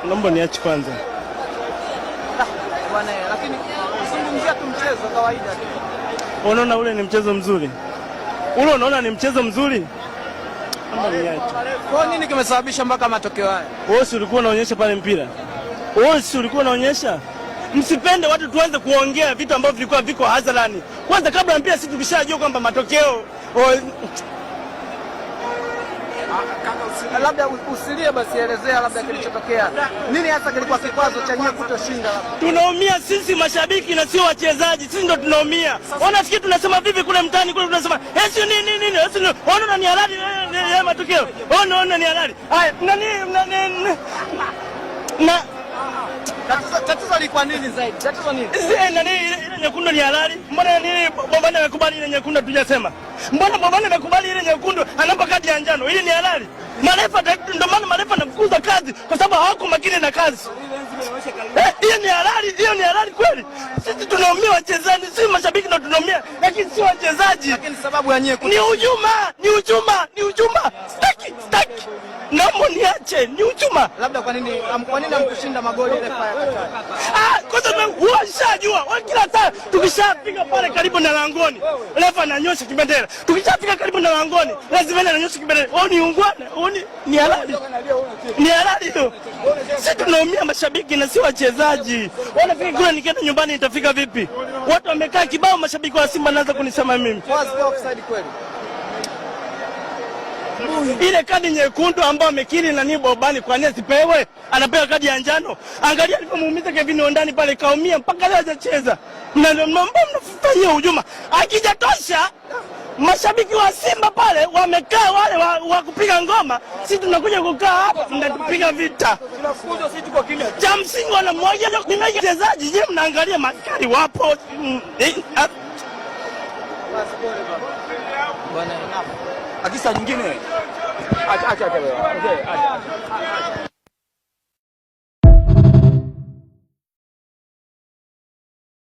Naomba niache kwanza. Bwana, lakini kuzungumzia tu mchezo kawaida tu. Unaona ule ni mchezo mzuri? Ule unaona ni mchezo mzuri? Naomba niache. Kwa nini kimesababisha mpaka matokeo haya? Wewe si ulikuwa unaonyesha pale mpira? Wewe si ulikuwa unaonyesha? Msipende watu tuanze kuongea vitu ambavyo vilikuwa viko hadharani. Kwanza kabla ya mpira sisi tukishajua kwamba matokeo Labda usilie basi, elezea labda kilichotokea. Nini hasa kilikuwa kikwazo cha nyie kutoshinda labda? Tunaumia sisi mashabiki na sio wachezaji, sisi ndo tunaumia. Wanafikiri tunasema vipi kule mtaani kule, tunasema esi nini nini nini, esi nini. Ona ni halali matokeo, ona ona ni halali. Haya, nani nani na Tatizo lilikuwa nini zaidi? Tatizo nini? Nani ile nyekundu ni halali? Mbona nini Bobani amekubali ile nyekundu tujasema? Mbona Bobani amekubali ile nyekundu anampa kadi ya njano? Ile ni halali? Marefa ndio maana marefa anafukuza kazi kwa sababu hawako makini na kazi. Hiyo ni halali, hiyo ni halali kweli? Sisi tunaumia wachezaji, si mashabiki ndio tunaumia, lakini si wachezaji. Lakini sababu ya nyie Ni hujuma, ni hujuma, ni hujuma. Sitaki, sitaki. Naomba niache, ni hujuma. Labda kwa nini hamkushinda magoli refa yakakataa? Ah, kwanza washajua wa kila saa tukishafika pale karibu na langoni refa ananyosha kibendera. Tukishafika karibu na langoni lazima ananyosha kibendera. Wao ni ungwana, wao ni halali. Ni halali hiyo. Sisi tunaumia mashabiki na si wachezaji. Wanafika kule, nikienda nyumbani nitafika vipi? Watu wamekaa kibao, mashabiki wa Simba naanza kunisema mimi. Was offside kweli? Ile kadi nyekundu ambayo amekiri nani Bobani, kwa nini asipewe? Anapewa kadi ya njano. Angalia alivyomuumiza Kevin Ondani pale, kaumia mpaka leo hajacheza. Mnafanyia hujuma. Akijatosha mashabiki wa Simba pale wamekaa wale wa kupiga ngoma, sisi tunakuja kukaa hapa mnatupiga vita. Cha msingi wanamwagia ni wachezaji. Je, mnaangalia maskari wapo? Bwana, enough. Akisa nyingine. Acha acha acha. Acha acha.